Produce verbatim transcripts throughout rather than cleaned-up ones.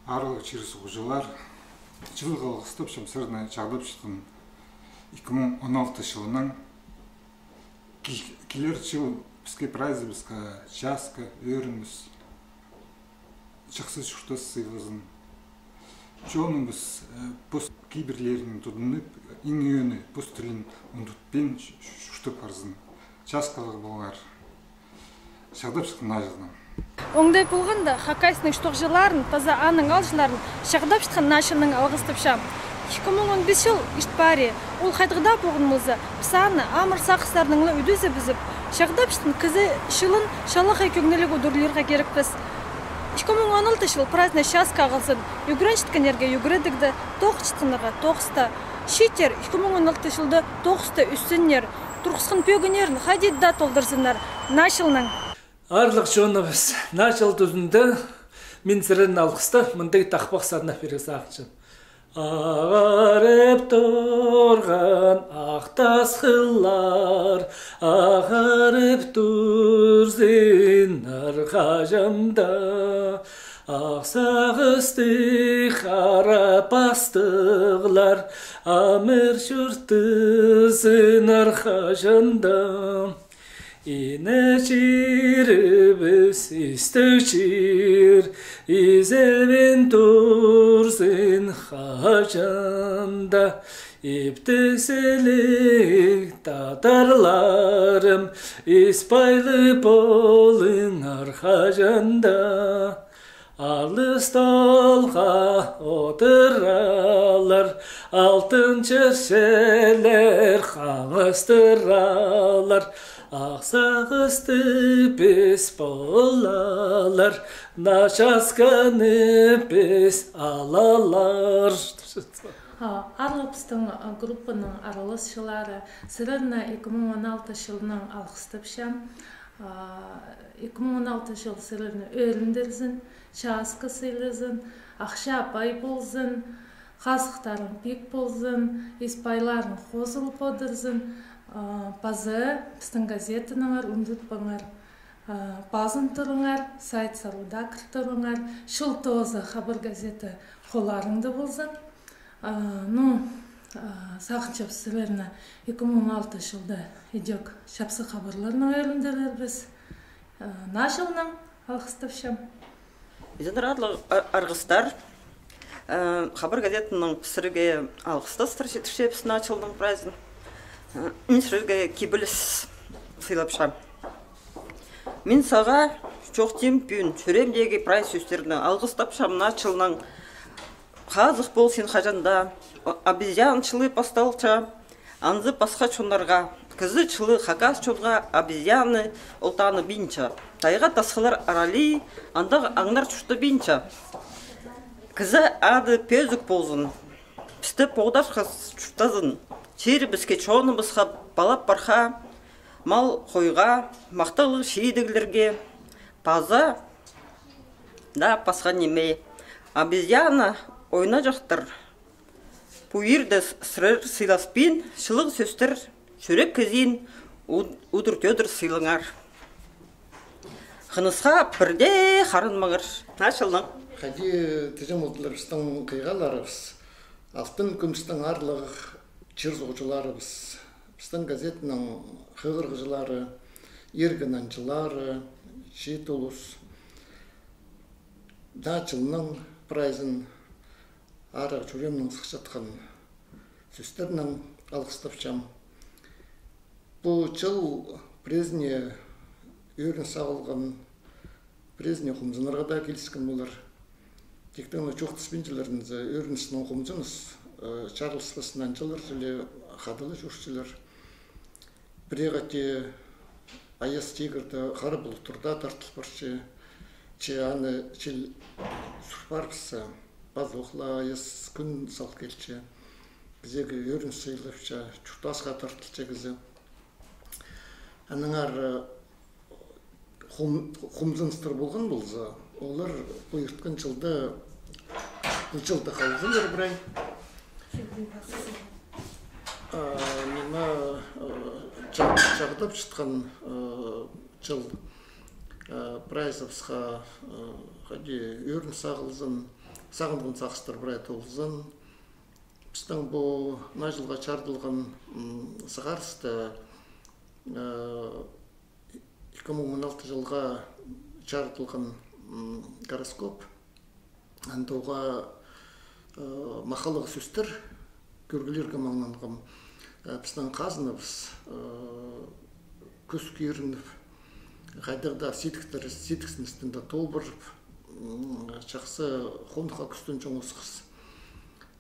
Аарлығ чир-суғҷылар, чылығ алғыстапчам сірерні чағдапчатхан ікі муң он алты чылынаң. Кил-, килер чыл піске прайзыбысха часка, ӧрініс, чахсы чуртас сыйлазын. Чоныбыс, э, пос кибірлерінең тудынып, иң ӧӧні пос тілін ундутпин ч-, ч-, чуртап парзын. Часкалығ полыңар. Чағдапчатхан Наа чылнаң. Оңдай полғанда, Хакасияның чуртағҷыларын паза аның аалҷыларын чағдапчатхан Наа чылнаң алғыстапчам. Ікі муң он пис чыл ирт пари, ол хайдағ даа полған полза, піс аны амыр сағыстарнаң ла ӱдезібізіп, чағдапчатхан кізі чылын чалахай кӧңніліг удурлирға кирекпіс. Ікі муң он алты чыл прайзына часка ағылзын, ӱгренчеткеннерге ӱгредігде, тоғынчатханнарға тоғыста. Чииттер ікі муң он алты чылда тоғыста ӧссіннер, турғысхан пӧгіннерін хайди даа толдырзыннар. Наа чылнаң. Аарлығ чоныбыс, Наа чыл тузында мин сірерні алғыстап, мындағ тахпах сарнап пирерге сағынчам. Ағарып турған ах тасхыллар, ағарып турзыннар хаҷан даа. Ах сағыстығ ара пастығлар амыр чуртазыннар хаҷан даа. Ине чирібіс истіг чир, изелбин турзын хаҷан даа. Иптіг сіліг, татарларым, ис пайлы полыңар хаҷан даа. Алыс талға одыралар, алтын чӧрчелер хаңыстыралар, ах сағыстығ піс полалар, Наа часканы піс алалар. А, аарлығ пістің, а, группаның араласчылары, сірерні ікі муң он алты чылнаң алғыстапчам. А, ікі муң он алты чыл сірерні ӧріндірзін, часка сыйлазын, ахча пай ползын, хазыхтарың пик ползын, ис пайларың хозылып одырзын. А, паза пістің газетанаңар ундутпаңар. А, пазын турыңар, сайт саруда кір турыңар, чыл тооза «Хабар» газета холларыңда ползын. А, ну, а, сағынчабыс сірерні ікі муң он алты чылда ідӧк чапсых хабарларнаң ӧріндірербіс. А, Наа чылнаң алғыстапчам. Изеннер, аарлығ а-, арғыстар. Э, «Хабар» газетанаң сірерге алғыстар читірчебіс Наа чылның прайзын. Э, мин сірерге кибеліс сыйлапчам. Мин сағаа чоохтим пӱӱн чӱреемдегі прай сӧстерні, алғыстапчам Наа чылнаң. Хазых ползын хаҷан даа. О-, обезьяна чылы пасталча, анзы пасха чоннарға. Кізі чылы хакас чонға обезьяна ол таныбинча. Тайға-тасхалар аралии, андағ аңнар чуртабинча. Кізі ады пӧзік ползын. Пісті поғдархас чуртазын. Чирібіске, чоныбысха палап парха, мал-хойға, махталығ чидіглерге, паза даа пасха ниме. Обезьяна ойнаҷахтар. Пу иирде с-, сірер сыйласпин, чылығ сӧстер чӱрек кізін уд-, удур-тӧдір сыйлаңар. Хынысха пірдее харынмаңар. Наа чылнаң. Хайди тіҷең полдылар пістің хыйғаларыбыс, алтын кӱмӱстең аарлығ чир-суғҷыларыбыс, пістің газетаның хығырығҷылары, иргі нанҷылары, чиит улус. Наа чылның прайзын арығ чӱреемнең сыхчатхан сӧстернең алғыстапчам. Пу чыл пірезіне ӧрініс ағылған, пірезіне хомзынарға даа киліскен полар. Тиктең чоохтаспинчалар нооза, ӧрініс ноо хомзыныс, э, чарылыспас нанҷылар чіли, хада ла чӧрчелер. Пірее хати аяс тигірде хара пулуттар даа тартыл парча, че аны чіли сур парыбысса, пазох ла аяс кӱн сал килче. Кізее ӧрініс сыйлапча, чуртасха тартылча кізі. Аннаңар, э, хом-, хомзыныстар полған полза, олар пу ирткен чылда, пу чылда халғаннар прай. А, ниме, э, ча-, чағдапчатхан, э, чыл, э, прайзыбысха, э, хайди, ӧрініс ағылзын, Сағынған сағыстар прай толзын. Пістің пу наа чылға чарыдылған, м, сығарыста, э, ікі муң он алты чылға чарыдылған, м, гороскоп. Андағ, э, махалығ сӧстер кӧргілерге маңнанғам. Э, пістің хазынабыс, э, кӱс кирініп, хайдағ даа сидіктер, сидіксіністен дее толбырып, м, чахсы хонха кӱстенҷең осхас.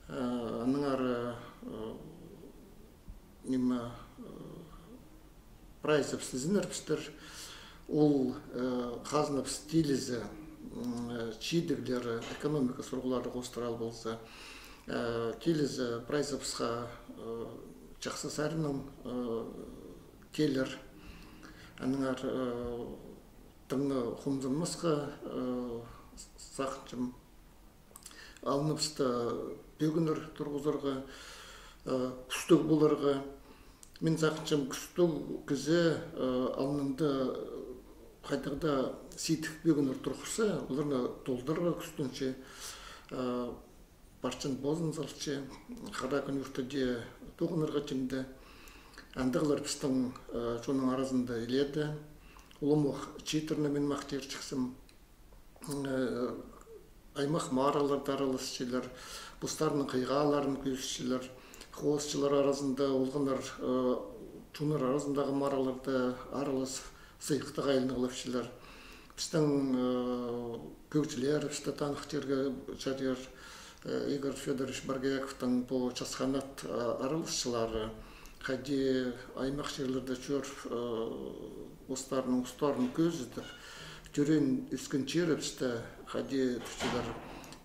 Э, аннаңар, э, ниме, э, прайзыбыс ізенербістер. Ол, э, хазынабыс тилізі, м, э, чидіглері, экономика сурығлары хоостыра ал полза, э, тилізі прайзыбысха, э, чахсы саринаң, э, теелер. Аннаңар, э, тың хомзынмасха, э, сағынчам. Алныбысты пӧгіннер турғызарға, э, кӱстіг поларға. Мин сағынчам, кӱстіг кізі, э, алнында хайдағ даа сидік пӧгіннер турғысса, оларны толдырарға кӱстенче, э, парчан позын салча, хара кӱн ӧртеде тоғынарға тимде. Андағлар пістің, э, чонның аразында иледе. Уламох чииттерні мин махтирҷыхсым. Э, аймах мараларда араласчалар, постарының хыйғаларын кӧзітчелер, хоосчылар аразында олғаннар, э, чоннар аразындағы мараларда аралас, сыйыхтығ айланып алчалар. Пістің, э, кӧгҷілерібісті таныхтирға чарир, э, Игорь Фёдорович Боргояковтың пу «Час ханат», э, араласчылары, хайди аймах чирлерде чӧріп, э, постарының устарын кӧзідіп, тӧреен ӧскен чирібісті хайди тіпчелер,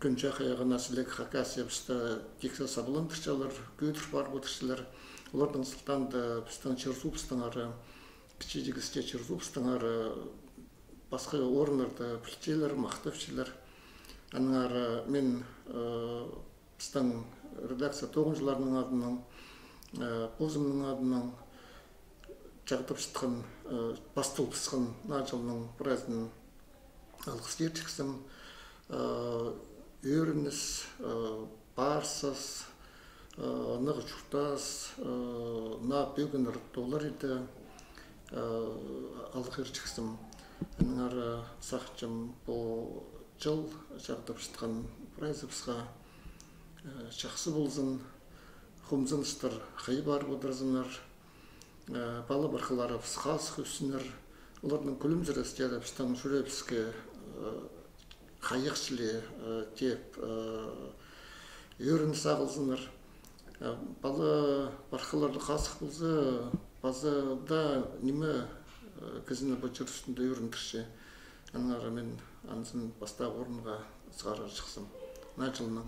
Кӱн чахайағына сіліг Хакасиябысты тиксі сабландырчалар, кӧдір парып одырчалар. Оларның сылтаанда пістің чир-суубыстың ары, Кічіҷек Исте чир-суубыстың ары, пасха орыннарда пілчелер, махтапчалар. Аннаңар мин, э, пістің редакция тоғынҷыларының адынаң, э, позымның адынаң чағдапчатхан, э, пасталыбысхан наа чылның прайзын алғыстирҷыхсым. Э, ӧрініс, э, парсас, э, нығ чуртас, э, наа пӧгіннер толар иді, э, алғырҷыхсым. Аннаңар сағынчам, пу чыл чағдапчатхан прайзыбысха, э, чахсы ползын, хомзыныстар хыйа парып одырзыннар, э, пала-пархаларыбыс хазых ӧссіннер, оларның кӱлімзірестері пістің чӱреебіске, э, хайах чіли, э, тееп, э, ӧрініс ағылзыннар. Э, пала-пархалар хазых полза, паза даа ниме, э, кізіні пу чир ӱстӱнде ӧріндірче. Аннаңар мин анзын пастағы орынға сығарарҷыхсым. Наа чылнаң.